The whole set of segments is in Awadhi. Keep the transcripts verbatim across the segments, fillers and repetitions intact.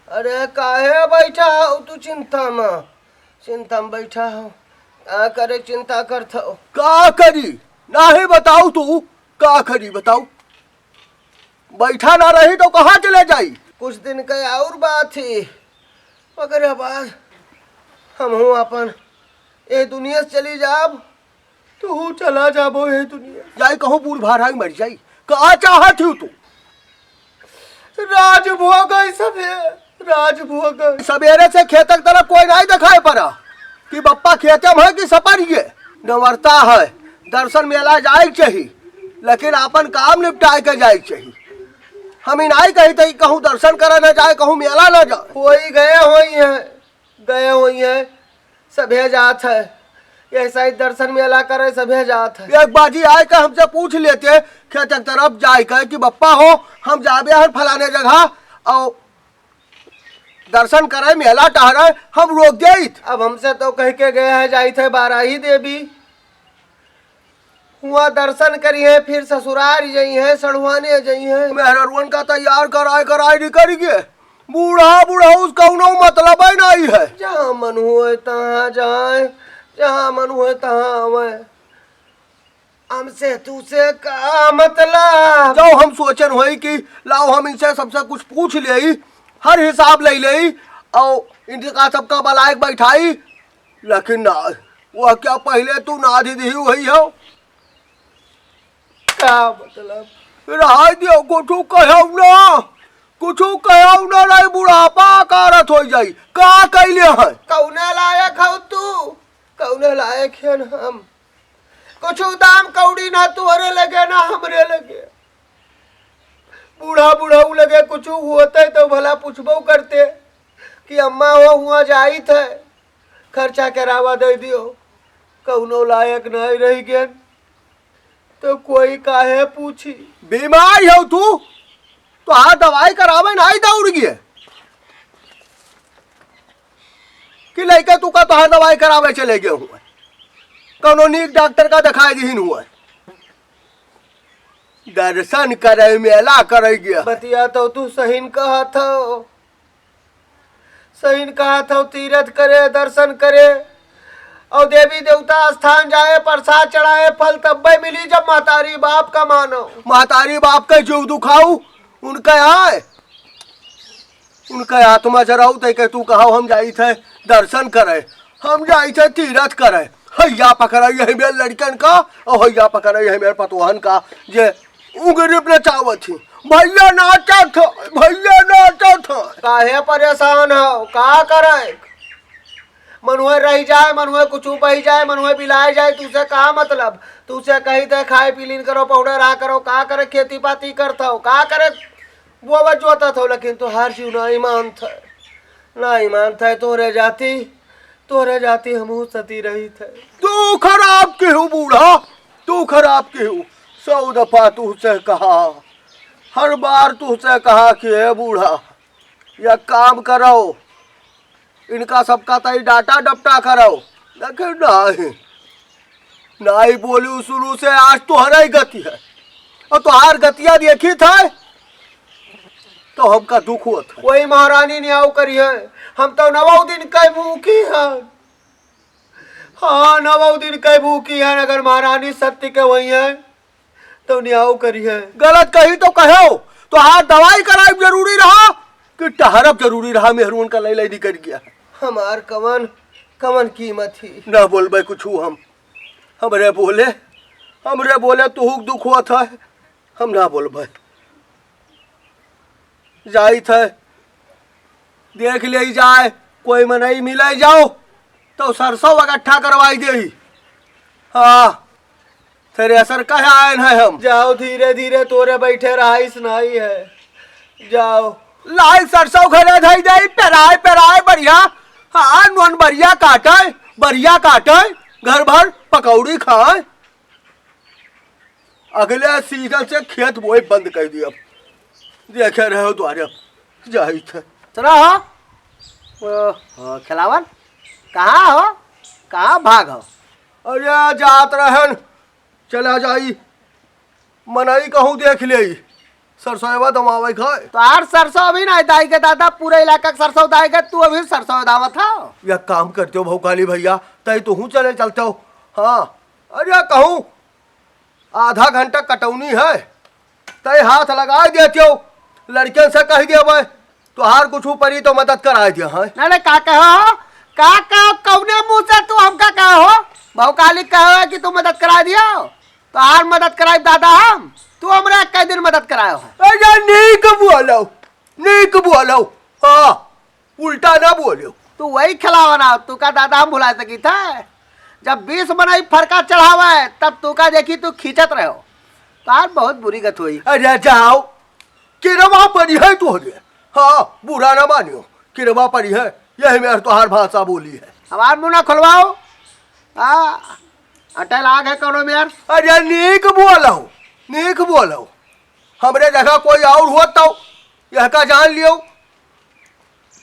अरे काहे बैठा हो तू चिंता में? चिंता में बैठा हो, का करे चिंता करत हो? का करी? नाही बताऊ तू, का करी बताऊ? बैठा ना रही तो कहाँ चले जाई? कुछ दिन के और बात ही, मगर अब आज हमहू अपन ए दुनिया से चली जाब, तू चला जाबो ए दुनिया। जाई कहूँ बूढ़ भाराई मर जाई, का चाहत हो तू? राज भोगई सभे, राज भोगई। सबेरे से खेतक तरफ कोई नाही देखाई पड़ा कि बप्पा खेते में है कि सपरिये। नवरता है, दर्शन मेला जाए के चाही, लेकिन आपन काम निपटाए के जाए के चाही। हम ई नाही कही थे कि कहूँ दर्शन करे ना जाए, कहूँ मेला ना जाए। कोई गए होई है, गए होई है, सभे जात है, यही साइड दर्शन मेला करे सभे जात है। एक बाजी आए के हमसे पूछ लेते, खेतक तरफ जाए के कि बप्पा हो, हम जाबे हन फलाने जगह, और दर्शन करे, मेला टहरे, हम रोक देइत। अब हमसे तो कह के गए है, जाइत है बाराही देवी, हुआ दर्शन करिहे, फिर ससुरार जइहे, सड़ुआने जइहे। मेहररुअन का तैयार कराए कराए निकल गए। बूढ़ा बूढ़ा उसका उन्हों मतलब ही नाही है। जहाँ मन होए तहाँ जाए, जहाँ मन होए तहाँ आवे। हमसे तूसे का मतलब? जो हम सोचन होई कि लाओ हम इनसे सबसे कुछ पूछ लेई, हर हिसाब ले लेई, और इनका सबका बलायक बैठाई, लेकिन ना, वो क्या पहले तू नाधी दिही हुई हो? का मतलब? रहाई दियो, कुछू कहौ ना, कुछू कहौ ना, नहीं बुढ़ापा अकारत हो जाई। का कैले है? कौने लायक हो तू? कौने लायक हन हम? कुछू दाम कौड़ी ना तोहरे लगे, ना हमरे लगे। बूढ़ा बुढ़ऊ लगे कुछू होते तो भला पूछबो करते कि अम्मा हो हुआ जाइत है, खर्चा करावा दे दियो। कौनो लायक नहीं रह गए तो कोई काहे पूछी? बीमार हो तू, तोहार दवाई करावे नाही दौड़ गए कि लइका तू का तोहार दवाई करावे चले गए हुए, कौनो नीक डॉक्टर का दिखाई दीहिन हुए, दर्शन करे मेला करे गए। बतिया तो तू सहीन कहत हो, सहीन कहत हो, तीरथ करे, दर्शन करे, और देवी देवता स्थान जाए, प्रसाद चढ़ाए, फल तब्बे मिली जब महतारी बाप का मानो। महतारी बाप के जीव दुखाऊ, उनका आए, उनका आत्मा जराऊ, तै के तू कहो हम जाइत है दर्शन करे, हम जाइत है तीरथ करे। हैया पकड़ाई है मेरे लड़कन का, और हैया पकड़ाई है मेरे पतोहन का, जे उंगरी पे नचावत ही, "भैया नाचत है, भैया नाचत है।" काहे परेशान हो, का करे? मनवे रह जाए, मनवे कुछ बह जाए, मनवे बिलाए जाए, तुसे का मतलब? तुसे कही थे खाए पी लीन करो, पौड़े रहा करो, का करे खेती पाती करत हो, का करे बोवा जोतत हो, लेकिन तोहार जीव ना ईमान थे, ना ईमान थे, तोहरे जाती, तोहरे जाती हमहू सती रही थे। तू खराब केहू बूढ़ा, तू खराब केहू। सौ दफा तुहसे कहा, हर बार तुहसे कहा कि ए बूढ़ा, या काम करो, इनका सबका तई डाटा डपटा करो। लेकिन नाही, नाही बोली शुरू से, आज तोहरे ही गति है। और तोहार गतिया देखी था तो हमका दुख होत है। वही महारानी न्याव करी है, हम तो नवौ दिन कै भूखी हैं। हाँ, नवौ दिन कै भूखी हैं, अगर महारानी सत्य के वही है तो न्याव करी है। गलत कही तो कहो, तोहार दवाई कराइब जरूरी रहा कि टहरब जरूरी रहा? मेहरुअन का लई लई निकल गया। हमार कवन, कवन कीमत ही? ना बोलबे कुछू हम। हमरे बोले, हमरे बोले तुहुक दुख होत है, हम ना बोलबे। जाइत है, देख ले जाए, कोई मनई मिले जाओ, तो सरसों इकट्ठा करवाई देई। हाँ, थ्रेसर कहे आयन है हम। जाओ धीरे धीरे, तोरे बैठे रहाइस नाही है, जाओ। लाई सरसों घरे धई देई, पेराए पेराए बढ़िया। हाँ, नून बढ़िया काटे, बढ़िया काटे, घर भर पकौड़ी खाए। अगले सीजन से खेत बोए बंद कर दिया। देखे रहे हो द्वारे, जाइत है। सुना हो, ओ, ओ, खिलावन, कहाँ हो, कहाँ भाग हो? अरे जात रहन, चला जाई, मनई कहूँ देख लेई। सरसों एवा दमावे खाए। तो आर सरसों अभी ना दाई के दादा, पूरे इलाका के सरसों दाई के, तू अभी सरसों दावत हो। या काम करते हो भौकाली भैया, तई तुहू चले चलते हो। हाँ, अरे कहूँ आधा घंटा कटौनी है, तई हाथ लगाए देते हो, लड़के से कह देवे, तोहार कुछ ऊपरी तो मदद कराए दिया है। ना, ना, का कहो? का कहो? कौने मुंह से तू हमका कहो? भौकाली कहो है कि तू मदद कराए दियो? तोहार मदद कराए दादा हम? तू हमरा कई दिन मदद करायो है? अरे नीक बोलो, नीक बोलो। हाँ, उल्टा ना बोलो। तू वही खिलावा ना, तू का दादा हम भुला सकी था? जब बीस मनई फरका चढ़ावे, तब तू का देखी तू खींचत रहो। तोहार बहुत बुरी गत होई। अरे जाओ, किरवा पड़ी है तोहरे। हाँ, बुरा ना मानियो, किरवा पड़ी है, यही में तोहार भाषा बोली है। हमार मुंह ना खुलवाओ। हाँ, अटल आग है कौनो में यार। अरे नीक बोलो, नीक बोलो। हमरे जगह कोई और होत तो यह का जान लियो।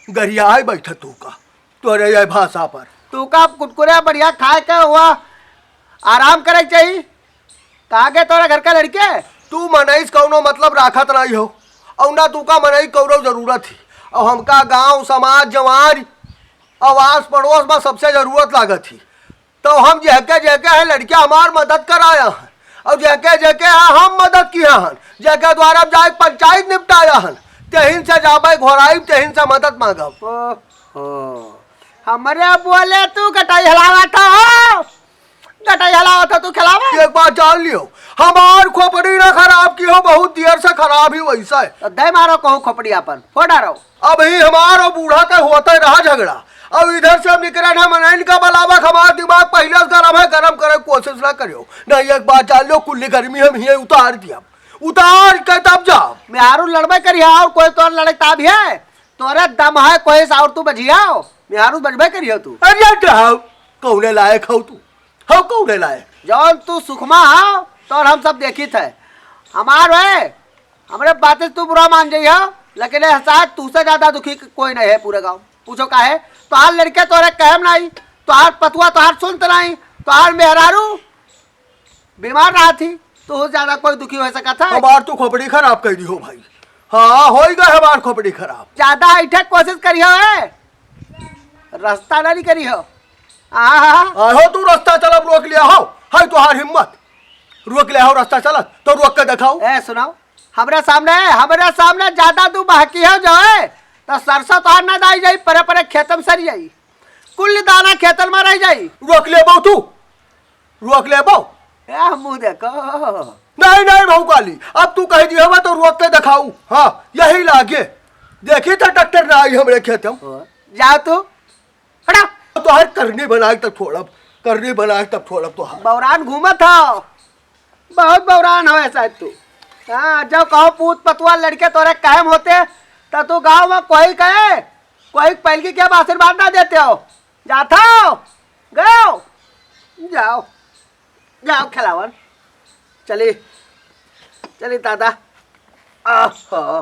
गरियाए बैठा तू का, तोरे ये भाषा पर। तू का कुटकुरे बढ़िया खाए के हुआ, आराम करे के चाहिए। कहाँ गए तोरे घर का लड़के? तू मनई से कौनो मतलब राखत नहीं हो, और ना तू का मनई कौनो जरूरत ही। और हमका गांव समाज जवार और आस पड़ोस में सबसे जरूरत लागत ही। तो हम जेके जेके हैं लड़किया हमार मदद कराया है, और जेके जेके हैं हम मदद किया हन, जेके द्वारा हम जाए पंचायत निपटाया हन, तेहिन से जाबे घोराई, तेहिन से मदद मांगब। ओहो, हमरे बोले तू गटाई हलावा था हो, गटाई हलावा था तू खिलावा। एक बात जान लियो, हमार खोपड़ी ना खराब की हो, बहुत देर से खराब ही वैसा है। तो दे मारो कहूँ खोपड़ी अपन, फोड़ा रहो। अबही हमार और बूढ़ा के होते रहा झगड़ा। अब इधर से हम निकरे ना, मनइन का बलावा, हमार दिमाग पहिले से गरम है, गरम करे के कोशिश ना करियो। नहीं, एक बात जान लो, कुल्ली गर्मी हम हिये उतार दिया, उतार के तब जाओ। मेहारू लड़बे करिया और कोई तोर लड़े ताब है, तोरे दम है कोई से और तू बझियाओ, मेहारू बझबे करियो तू। अरे जाओ, कौने लायक हो तू? हो कौने लायक? जौन तू सुखमा हो, तोर हम सब देखित है। हमार है, हमरे बातें तू बुरा मान जइहा, लेकिन ए साथ तूसे ज्यादा दुखी कोई नहीं है पूरे गांव। पूछो काहे? तोहार लड़के तोरे कहम नहीं, तोहार पतुआ तोहार सुनत नहीं, तोहार मेहरारू बीमार रहा थी, तू ज्यादा कोई दुखी हो सकत है? हमार तू खोपड़ी खराब कर दी हो भाई। हाँ, हो ही गए हमार खोपड़ी खराब। ज्यादा ऐठे कोशिश करियो है, रास्ता ना निकली हो। आहा। आहो तू रास्ता चलब रोक लिया हो, हाय तोहार हिम्मत। रोक लिया हो रास्ता चलत, तो रोक के दिखाओ। ए सुनाओ, हमरे सामने, हमरे सामने ज्यादा तू बहकी हो जो है, तो सरसों तोहार ना दाई जाई, परे परे खेतम सरी जाई, कुल दाना खेतन में रह जाई। रोक लेबो तू, रोक लेबो। ए मुंह देखो। नहीं, नहीं भौकाली, अब तू कह दिया हवा तो रोक के दिखाऊ। हाँ, यही लागे। देखी था ट्रैक्टर ना आई हमरे खेतम। ओ, जाओ तू, हटा। तोहार करनी बनाए तब छोड़ब, करनी बनाए तब छोड़ब तोहार। बौरान घूमत हो, बहुत बौरान हो ऐसा तू। हाँ, जब कहो पूत पतुआ लड़के तोरे कायम होते, तो तू गांव में कोई कहे, कोई पहलकी के आशीर्वाद ना देते हो। जाता हो, गयो, जाओ, जाओ खिलावन। चली, चली दादा। आहो।